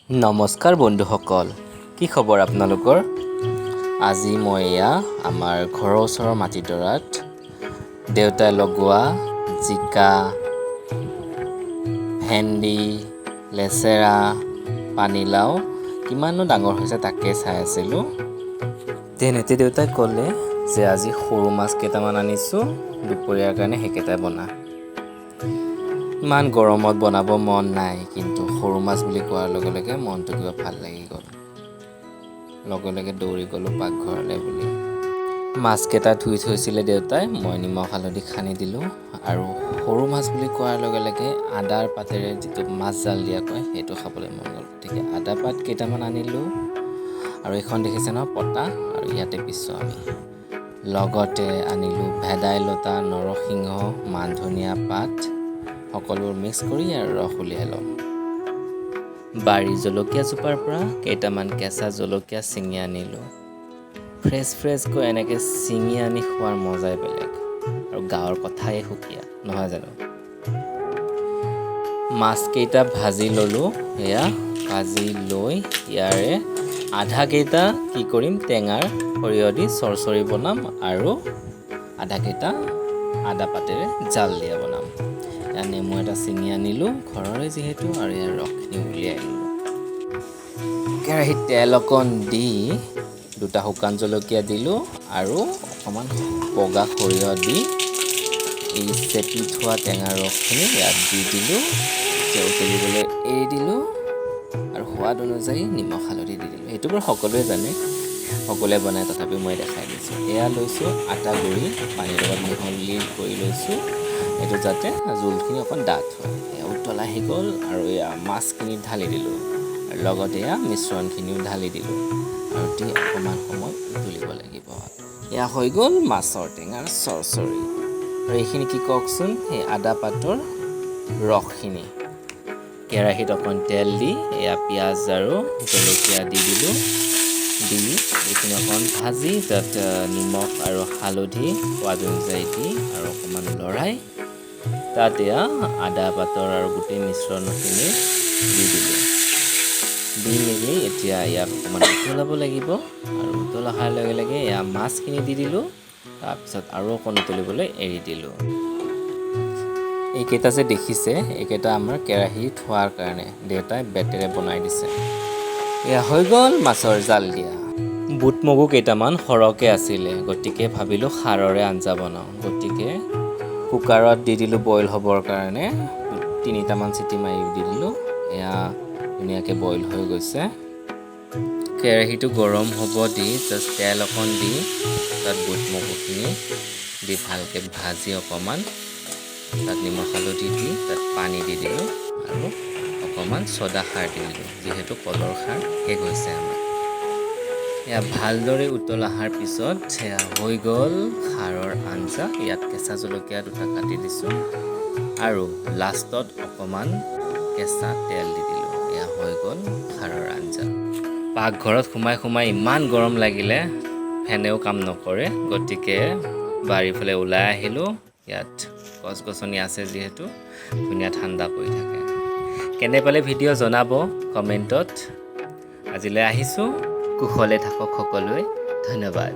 নমস্কাৰ বন্ধুসকল, কি খবৰ আপোনালোকৰ? আজি মই এয়া আমাৰ ঘৰৰ ওচৰৰ মাটিডৰাত দেউতাই লগোৱা জিকা, ভেন্দি, লেচেৰা, পানীলাও কিমাননো ডাঙৰ হৈছে তাকে চাই আছিলোঁ। তেনেতে দেউতাই ক'লে যে আজি সৰু মাছ কেইটামান আনিছোঁ, দুপৰীয়াৰ কাৰণে সেইকেইটাই বনা। ইমান গৰমত বনাব মন নাই, কিন্তু সৰু মাছ বুলি কোৱাৰ লগে লগে মনটো কিবা ভাল লাগি গ'ল। লগে লগে দৌৰি গ'লোঁ পাকঘৰলৈ বুলি। মাছকেইটা ধুই থৈছিলে দেউতাই, মই নিমখ হালধি সানি দিলোঁ। আৰু সৰু মাছ বুলি কোৱাৰ লগে লগে আদাৰ পাতেৰে যিটো মাছ জাল দিয়া কয়, সেইটো খাবলৈ মন গ'ল। গতিকে আদা পাত কেইটামান আনিলোঁ আৰু এইখন দেখিছে নহয় পতা, আৰু ইয়াতে পিছোঁ আমি। লগতে আনিলোঁ ভেদাইলতা, নৰসিংহ, মান ধনিয়া পাত, সকলোবোৰ মিক্স কৰি আৰু ৰস উলিয়াই ল'ম। বাৰীৰ জলকীয়াজোপাৰ পৰা কেইটামান কেঁচা জলকীয়া ছিঙি আনিলোঁ। ফ্ৰেছ ফ্ৰেছকৈ এনেকৈ ছিঙি আনি খোৱাৰ মজাই বেলেগ আৰু গাঁৱৰ কথাই সুকীয়া, নহয় জানো? মাছকেইটা ভাজি ল'লোঁ। এয়া ভাজি লৈ ইয়াৰে আধাকেইটা কি কৰিম, টেঙাৰ সৰিয়হ দি চৰচৰি বনাম আৰু আধাকেইটা আদা পাতেৰে জাল দিয়া বনাম। এয়া নেমু এটা ছিঙি আনিলোঁ, ঘৰৰে যিহেতু, আৰু ইয়াৰ ৰসখিনি উলিয়াই ল'লোঁ। কেৰাহীত তেল অকণ দি দুটা শুকান জলকীয়া দিলোঁ আৰু অকণমান বগা সৰিয়হ দি এই চেপি থোৱা টেঙাৰ ৰসখিনি ইয়াত দি দিলোঁ। এতিয়া উতলিবলৈ এৰি দিলোঁ আৰু সোৱাদ অনুযায়ী নিমখ হালধি দি দিলোঁ। সেইটো বাৰু সকলোৱে জানে, সকলোৱে বনায়, তথাপিও মই দেখাই দিছোঁ। এয়া লৈছোঁ আটা গুড়ি, পানীৰ লগত মিহলি কৰি লৈছোঁ, এইটো যাতে জোলখিনি অকণ ডাঠ হয়। এয়া উতল আহি গ'ল আৰু এয়া মাছখিনি ঢালি দিলোঁ আৰু লগতে এয়া মিশ্ৰণখিনিও ঢালি দিলোঁ আৰু দি অকণমান সময় উতলিব লাগিব। এয়া হৈ গ'ল মাছৰ টেঙাৰ চৰচৰি। আৰু এইখিনি কি কওকচোন? সেই আদা পাতৰ ৰসখিনি। কেৰাহীত অকণ তেল দি এয়া পিঁয়াজ আৰু জলকীয়া দি দিলোঁ। দি এইখিনি অকণ ভাজি তাত নিমখ আৰু হালধি সোৱাদ অনুযায়ী দি আৰু অকণমান লৰাই তাত এয়া আদা পাতৰ আৰু গোটেই মিশ্ৰণখিনি দি দিলোঁ। দি মেলি এতিয়া ইয়াক অকণমান উতলাব লাগিব আৰু উতল অহাৰ লগে লগে এয়া মাছখিনি দি দিলোঁ। তাৰপিছত আৰু অকণ উতলিবলৈ এৰি দিলোঁ। এইকেইটা যে দেখিছে, এইকেইটা আমাৰ কেৰাহী থোৱাৰ কাৰণে দেউতাই বেতেৰে বনাই দিছে। এয়া হৈ গ'ল মাছৰ জাল দিয়া। বুট মগু কেইটামান সৰহকৈ আছিলে, গতিকে ভাবিলোঁ খাৰৰে আঞ্জা বনাওঁ। গতিকে কুকাৰত দি দিলোঁ বইল হ'বৰ কাৰণে। তিনিটামান চিটি মাৰি দি দিলোঁ। এয়া ধুনীয়াকৈ বইল হৈ গৈছে। কেৰাহীটো গৰম হ'ব দি জাষ্ট তেল অকণ দি তাত বুট মগুখিনি দি ভালকৈ ভাজি অকণমান তাত নিমখ হালধি দি তাত পানী দি দিলোঁ আৰু অকণমান চদা খাৰ দি দিলোঁ, যিহেতু কলৰ খাৰ শেষ হৈছে আমাৰ। এয়া ভালদৰে উতল অহাৰ পিছত সেয়া হৈ গ'ল খাৰৰ আঞ্জা। ইয়াত কেঁচা জলকীয়া দুটা কাটি দিছোঁ আৰু লাষ্টত অকণমান কেঁচা তেল দি দিলোঁ। এয়া হৈ গ'ল খাৰৰ আঞ্জা। পাকঘৰত সোমাই সোমাই ইমান গৰম লাগিলে, ফেনেও কাম নকৰে, গতিকে বাৰীৰ ফালে ওলাই আহিলোঁ। ইয়াত গছ গছনি আছে যিহেতু, ধুনীয়া ঠাণ্ডা পৰি থাকে। কেনে পালে ভিডিঅ' জনাব কমেণ্টত। আজিলৈ আহিছোঁ। কুশলে থাকক সকলোৱে। ধন্যবাদ।